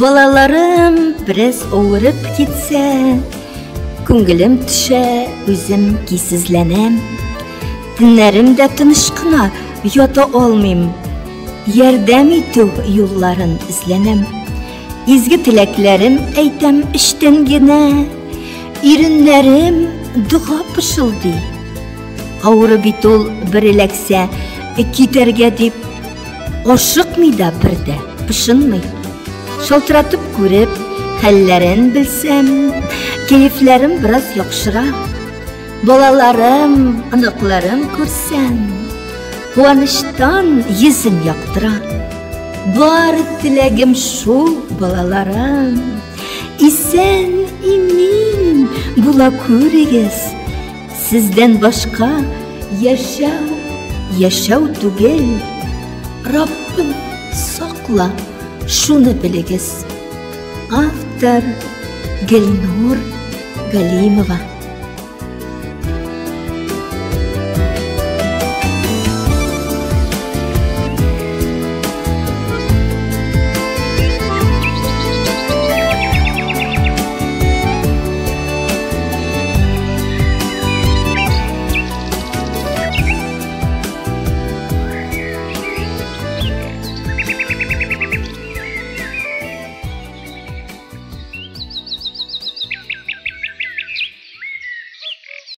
Балаларым бераз авырып китсә, күңелем төшә, үзем кисезләнәм. Төннәрем дә тыныч кына ята алмыйм. Ярдәм итү юлларын эзләнәм. Изге теләкләрем әйтәм эчтән генә. Иреннәрем дога пышылдый. Авыры бит ул бер эләксә, китәргә дип ашыкмый да бер дә, пошынмый. Шалтыратып күреп, хәлләрен белсәм, кәефләрем бераз яхшыра. Балаларым, оныкларым күрсәм, куаныштан йөзем яктыра. Бар теләгем шул, балаларым, исән имин була күрегез. Сездән башка яшәү, яшәү түгел. Раббым, сакла, шуны белегез. Автор Гөлнур Галимова.